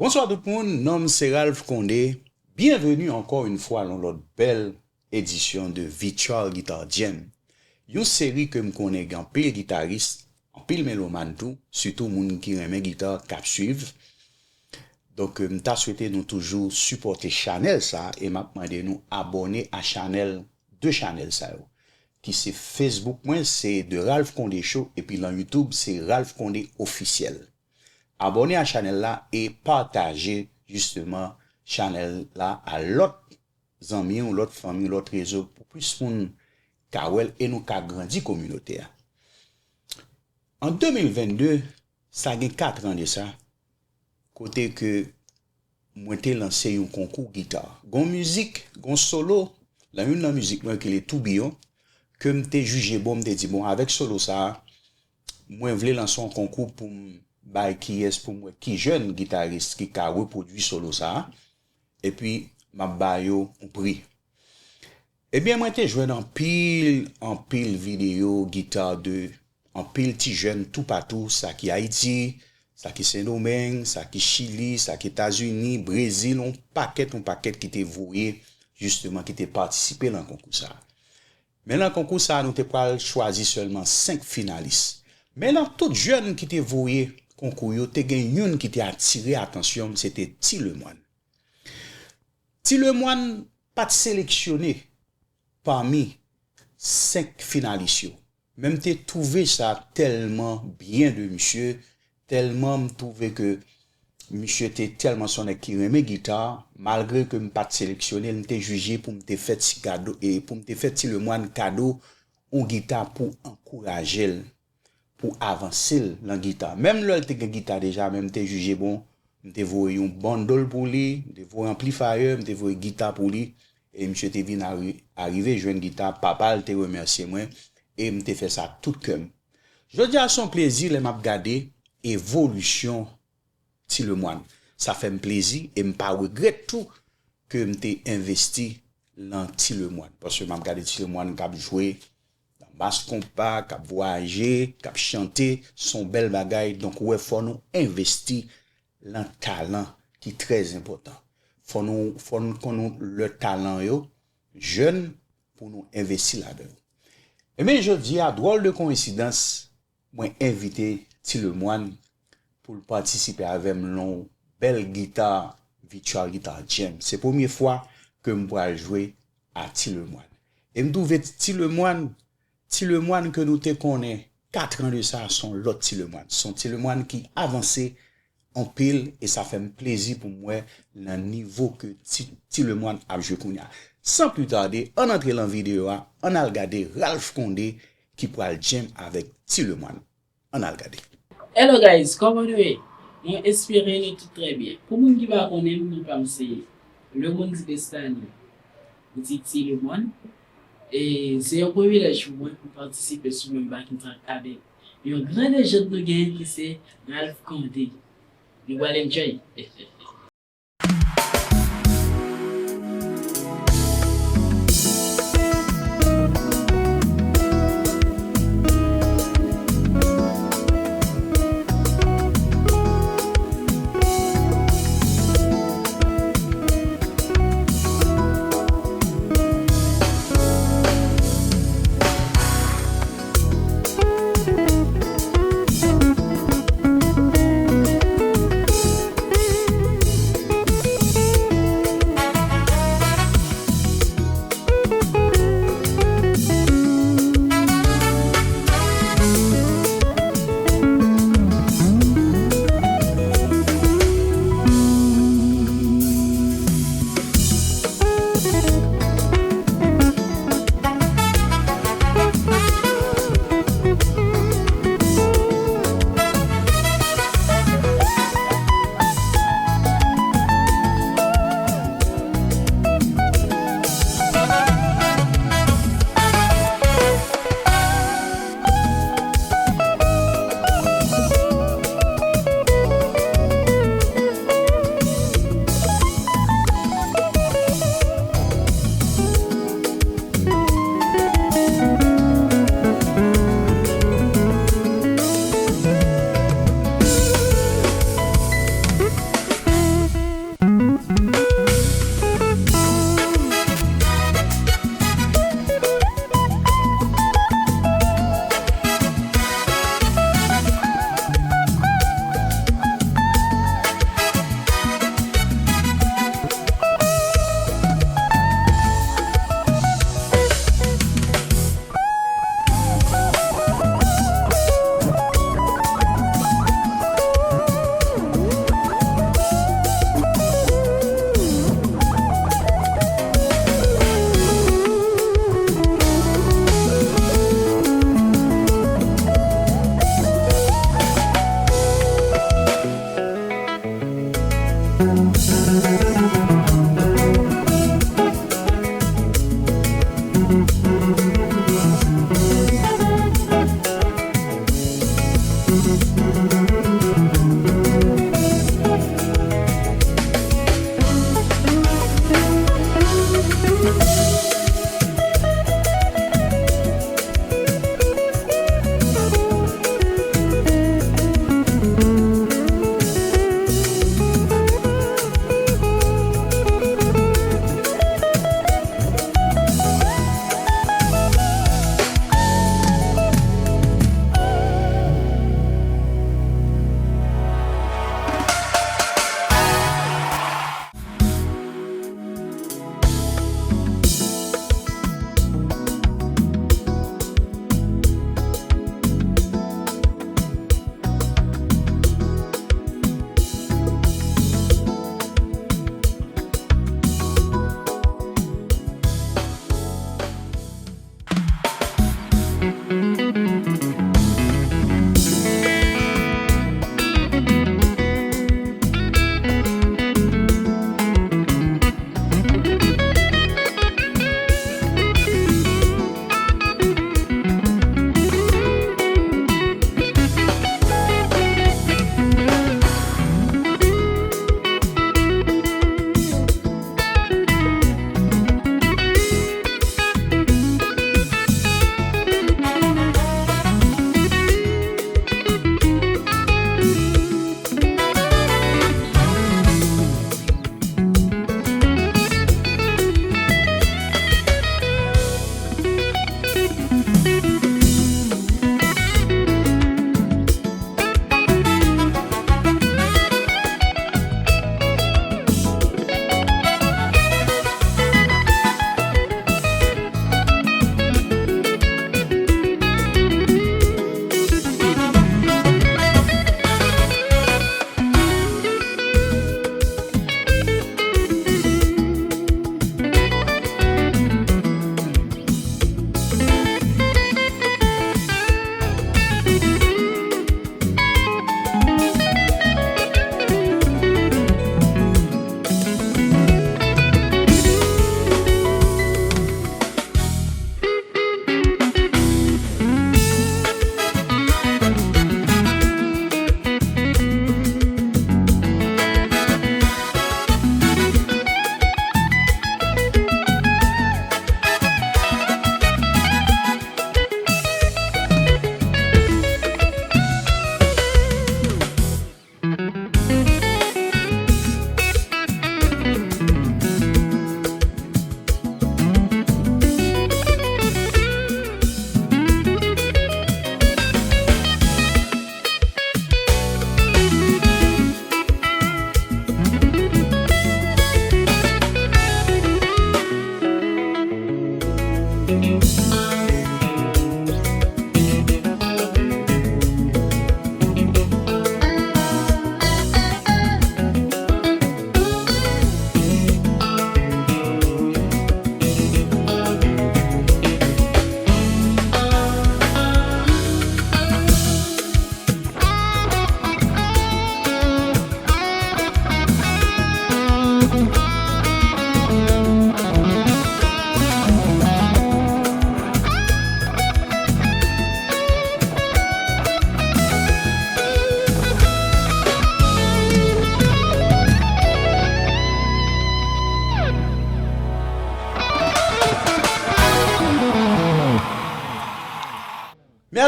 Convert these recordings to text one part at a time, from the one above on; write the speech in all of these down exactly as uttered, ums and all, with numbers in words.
Bonswa tout moun, non m se Ralph Condé. Byenveni ankò yon fwa nan lòt bèl edisyon de Virtual Guitar Jam. Yon seri ke m konnen gen anpil gitaris, anpil melomàn tou, sitou moun ki renmen gita k ap swiv. Donk, m ta swete nou toujou sipòte chanèl sa e m ap mande nou abòne a chanèl, de chanèl sa yo, ki se Facebook mwen, se The Ralph Condé Show, epi lan YouTube, se Ralph Condé Officiel. Abòne a chanèl la e pataje, jisteman, chanèl la a lòt zanmi w, lòt fanmi w, lòt rezo, pou plis moun ka wè l e nou ka grandi kominote a. An de mil vennde, sa gen kat an de sa, kote ke mwen te lanse yon konkou gita. Gon mizik, gon solo, lan youn nan mizik mwen ki rele Toubiyon, ke m te jije bon, m te di, bon, avèk solo sa a, mwen vle lanse yon konkou pou m bay kiyès, pou m wè ki jèn gitaris ki ka repwodui solo sa a, epi m ap ba yo yon pri. Ebyen, mwen te jwenn anpil, anpil videyo gita de anpil ti jèn toupatou, sa ki Ayiti, sa ki Sendomeng, sa ki Chili, sa ki Etazini, Brezil, yon pakèt, yon pakèt ki te voye, jisteman, ki te patisipe lan konkou sa a. Men lan konkou sa a, nou te pral chwazi sèlman senk finalis. Men lan tout jèn ki te voye konkou yo, te gen youn ki te atire atansyon m, se te Ti Lemwàn. Ti Lemwàn pa t seleksyone pami senk finalis yo. Men m te twouve sa tèlman byen de misye, tèlman m twouve ke misye te tèlman se yon nèg ki renmen gita, malgre ke m pa t seleksyone l, m te jije pou m te fè ti kado, e pou m te fè Ti Lemwàn kado yon gita pou ankouraje l, pou avanse l lan gita. Menm lè l te gen gita deja, men m te jije bon, m te voye yon bundle pou li, m te voye amplifier, m te voye gita pou li, e misye te vin ari-, arive jwenn gita, papa l te remèsye mwen, e m te fè sa tout kè m. Jodi a se yon plezi lè m ap gade evolisyon Ti Lemwàn. Sa fè m plezi e m pa regrèt tou ke m te envesti lan Ti Lemwàn. Paske m ap gade Ti Lemwàn k ap jwe nan mas konpa, k ap vwayaje, k ap chante, se yon bèl bagay. Donk, ou wè, fò nou envesti lan talan ki trè enpòtan. Fò nou, fò nou konn lè talan yo jèn pou nou envesti ladan yo. Ebyen, jodi a, dwòl de koyensidans, mwen envite Ti Lemwàn pou l patisipe avè m lan yon bèl gita, Virtual Guitar Jam. Se premye fwa ke m pral jwe a Ti Lemwàn. E m twouve Ti Lemwàn, Ti Lemwàn ke nou te konnen kat an de sa, se yon lòt Ti Lemwàn. Se yon Ti Lemwàn ki avanse anpil e sa fè m plezi pou m wè nan nivo ke Ti, Ti Lemwàn ap jwe kounye a. San pli tade, ann antre lan videyo a, ann al gade Ralph Condé ki pral jam avèk Ti Lemwàn. Ann al gade. Hello guys, kòman nou ye? Mwen espere nou tout trè byen. Pou moun ki pa konnen m, non pa m se Lemoun Destany, ou di Ti Lemwàn. E se yon privilèj pou mwen pou m patisipe sou menm backing track avèk yon gran lejand nou genyen ki se Ralph Condé. Nou pral enjoy.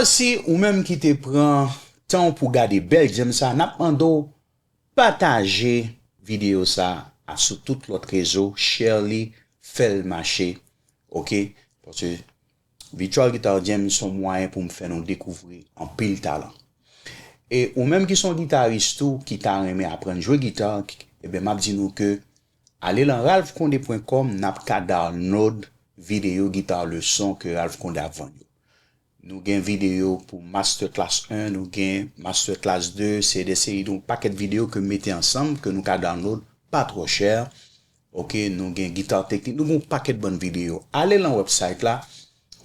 Si ou menm ki te pran tan pou gade bèl jam sa, n ap mande w pataje videyo sa a sou tout lòt rezo, share li, fè l mache, oke? Paske Virtual Guitar Jam se yon mwayen pou m fè nou dekouvri anpil talan. E ou menm ki se yon gitaris tou, ki ta renmen aprann jwe gita, ebyen, m ap di nou ke ale lan ralph condé point com, n ap ka download videyo gita leson ke Ralph Condé ap vann yo. Nou gen videyo pou Masterclass en, nou gen Masterclass de, se de seri de yon pakèt videyo ke m mete ansanm, ke nou ka download, pa twò chè. Oke, nou gen gita teknik, nou gen yon pakèt bann videyo. Ale lan website la,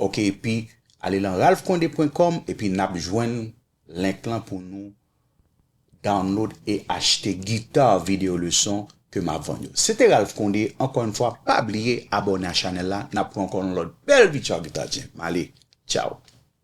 oke, epi ale lan ralph condé point com, epi n ap jwenn link lan pou nou download e achte gita videyo leson ke m ap vann yo. Se te Ralph Condé, ankò yon fwa, pa bliye abòne a chanèl la, n ap pran ankò yon lòt bèl Virtual Guitar Jam. Ale, tchao.